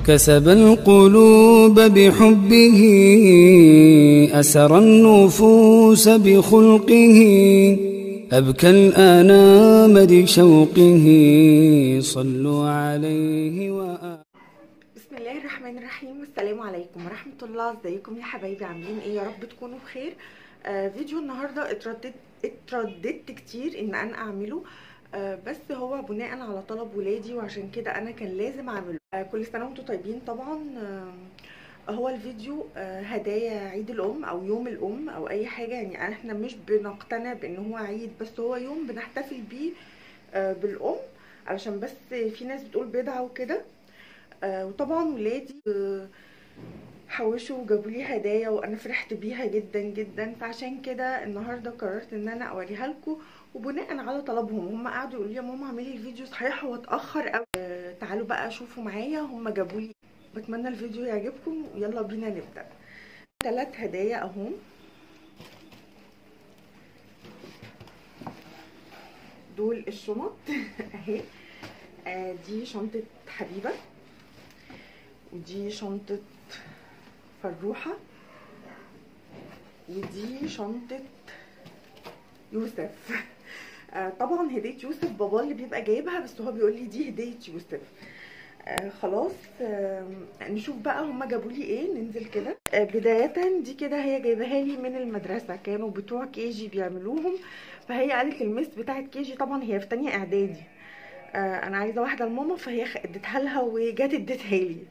كسب القلوب بحبه، أسر النفوس بخلقه، أبكى الأنام بشوقه، صلوا عليه وآله. بسم الله الرحمن الرحيم. والسلام عليكم ورحمة الله. ازيكم يا حبايبي، عاملين ايه؟ يا رب تكونوا بخير. فيديو النهارده اترددت كتير ان انا اعمله، بس هو بناء على طلب ولادي، وعشان كده انا كان لازم اعمله. كل سنة وانتم طيبين. طبعا هو الفيديو هدايا عيد الام او يوم الام او اي حاجة، يعني احنا مش بنقتنع بان هو عيد، بس هو يوم بنحتفل بيه بالام، علشان بس في ناس بتقول بدعة وكده. وطبعا ولادي حوشوا وجابوا لي هدايا وانا فرحت بيها جدا جدا، فعشان كده النهارده قررت ان انا اوريها لكم، وبناء على طلبهم. هم قعدوا يقولوا لي يا ماما اعملي الفيديو، صحيح هو اتاخر قوي. تعالوا بقى شوفوا معايا هم جابوا لي. بتمنى الفيديو يعجبكم، يلا بينا نبدا. 3 هدايا اهم، دول الشنط اهي. دي شنطه حبيبه، ودي شنطه فروحه، ودي شنطه يوسف. طبعا هديه يوسف بابا اللي بيبقى جايبها، بس هو بيقول لي دي هديه يوسف. خلاص نشوف بقى هما جابوا لي ايه. ننزل كده. بداية دي كده هي جايباها لي من المدرسة، كانوا بتوع KG بيعملوهم، فهي قالت لل miss بتاعه KG، طبعا هي في تانية اعدادي، انا عايزه واحدة لماما، فهي اديتها لها وجت اديتها لي.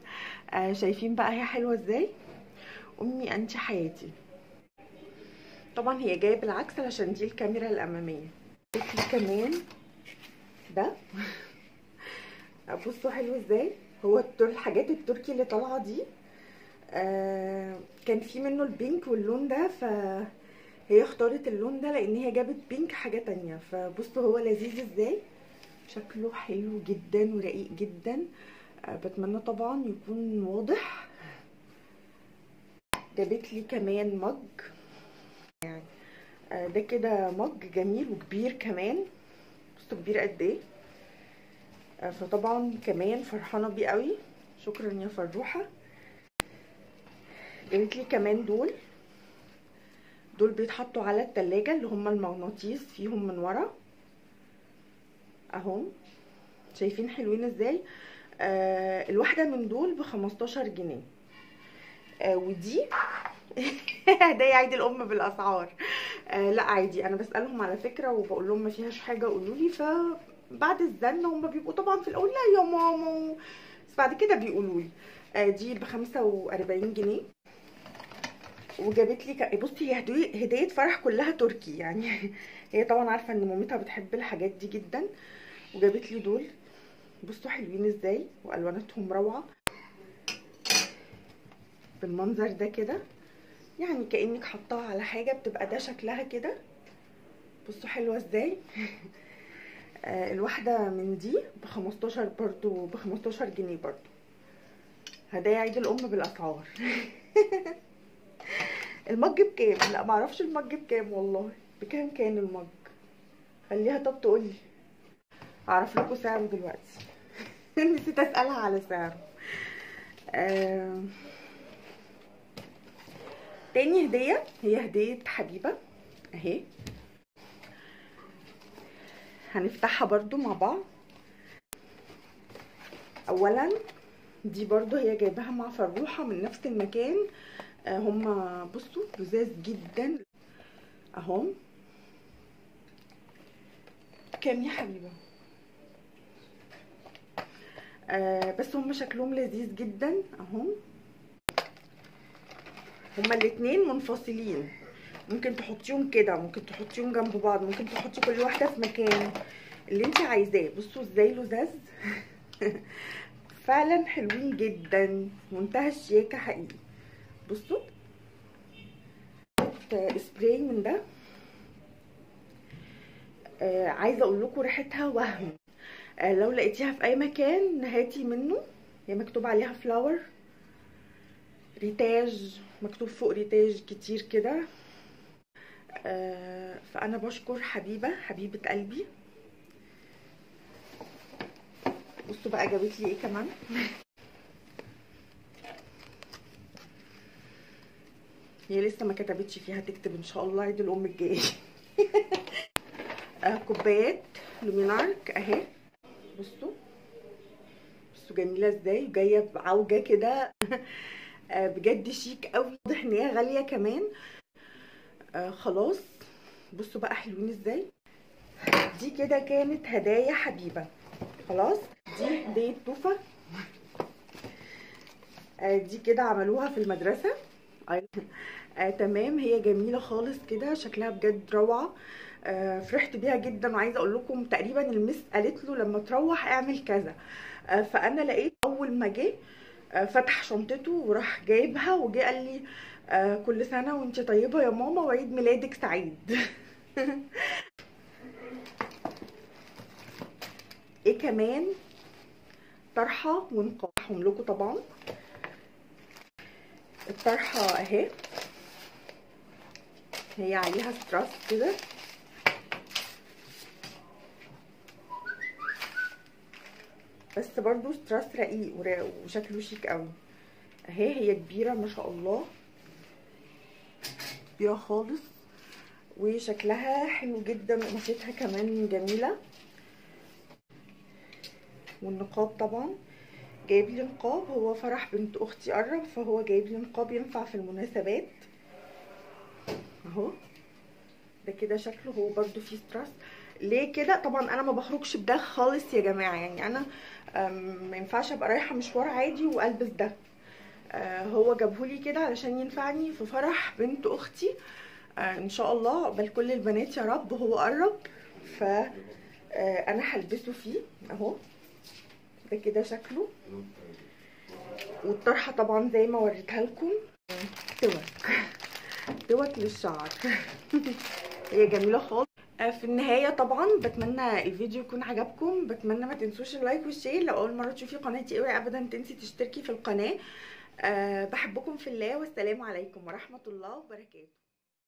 شايفين بقى هي حلوة ازاي؟ امي انت حياتي. طبعا هي جاية بالعكس علشان دي الكاميرا الامامية. في كمان ده بصوا حلو ازاي. هو الحاجات التركي اللي طالعه دي، كان في منه ال pink واللون ده، فهي اختارت اللون ده لان هي جابت pink حاجة تانية. فبصوا هو لذيذ ازاي، شكله حلو جدا ورقيق جدا. بتمنى طبعا يكون واضح. جابت لي كمان mug، يعني ده كده mug جميل وكبير كمان، بصوا كبير قد ايه. فطبعا كمان فرحانة بيه قوي، شكرا يا فروحه. جابت لي كمان دول بيتحطوا على التلاجة، اللي هما المغناطيس فيهم من ورا اهم، شايفين حلوين ازاي؟ الواحدة من دول ب15 جنيه. ودي هدايا عيد الام بالاسعار. لا عادي، انا بسالهم على فكرة وبقول لهم ما فيهاش حاجة قولوا لي، فبعد الزن هم بيبقوا طبعا في الاول لا يا ماما، بس بعد كده بيقولوا لي. دي ب45 جنيه. وجابت لي بصي هي هديه فرح كلها تركي، يعني هي طبعا عارفه ان مامتها بتحب الحاجات دي جدا. وجابت لي دول، بصوا حلوين ازاي والواناتهم روعه بالمنظر ده كده، يعني كانك حطاها على حاجة بتبقى ده شكلها كده. بصوا حلوة ازاي. الواحدة من دي ب15 برضو، ب15 جنيه برضو. هدايا عيد الام بالاسعار. المج بكام؟ لا معرفش المج بكام والله، بكام كان المج؟ خليها طب تقولي، اعرف لكم سعره دلوقتي. نسيت اسالها على سعره. تاني هديه هي هديه حبيبه اهي، هنفتحها برضو مع بعض. اولا دي برضو هي جايباها مع فروحه من نفس المكان. هما بصوا لذاذ جدا اهم. كام يا حبيبه؟ بس هما شكلهم لذيذ جدا اهم. هما الاتنين منفصلين، ممكن تحطيهم كده، ممكن تحطيهم جنب بعض، ممكن تحطي كل واحدة في مكان اللي انت عايزاه. بصوا ازاي لذاذ. فعلا حلوين جدا، منتهى الشياكه حقيقي. بصوا سبراي من ده، عايزه اقول لكم ريحتها وهم. لو لقيتيها في اي مكان هاتي منه. هي مكتوب عليها flower ريتاج، مكتوب فوق ريتاج كتير كده. فانا بشكر حبيبه، حبيبه قلبي. بصوا بقى جابت لي ايه كمان. هي لسه ما كتبتش فيها، تكتب ان شاء الله عيد الام الجاي. كوبايات لومينارك اهي، بصوا بصوا جميلة ازاي، جاية بعوجه كده. بجد شيك قوي، واضح ان هي غالية كمان. خلاص بصوا بقى حلوين ازاي. دي كده كانت هدايا حبيبه. خلاص دي هديه توفه، دي كده عملوها في المدرسة. تمام، هي جميلة خالص كده، شكلها بجد روعه. فرحت بيها جدا، وعايزه اقول لكم تقريبا المس قالت له لما تروح اعمل كذا. فانا لقيت اول ما جه فتح شنطته وراح جايبها، وجه قال لي كل سنة وانت طيبة يا ماما وعيد ميلادك سعيد. ايه كمان، طرحه ونقاحهم لكم طبعا. الطرحة اهي، هي عليها ستراس كده، بس برضو ستراس رقيق وشكله شيك قوي اهي. هي كبيرة ما شاء الله، كبيرة خالص، وشكلها حلو جدا، وقماشتها كمان جميلة. والنقاب طبعا جايب لي نقاب، هو فرح بنت اختي قرب، فهو جايب لي نقاب ينفع في المناسبات اهو. ده كده شكله، هو برضو فيه ستراس. ليه كده؟ طبعا انا ما بخرجش بده خالص يا جماعة، يعني انا ما ينفعش ابقى رايحة مشوار عادي والبس ده. هو جابهولي كده علشان ينفعني في فرح بنت اختي، ان شاء الله عقبال كل البنات يا رب. هو قرب فانا هلبسه فيه اهو. ده كده شكله. والطرحه طبعا زي ما وريتها لكم، توك توك للشعر. هي جميلة خالص. في النهاية طبعا بتمنى الفيديو يكون عجبكم، بتمنى ما تنسوش ال like وال share. لو اول مرة تشوفي قناتي اوعي ابدا تنسي تشتركي في القناة. بحبكم في الله، والسلام عليكم ورحمة الله وبركاته.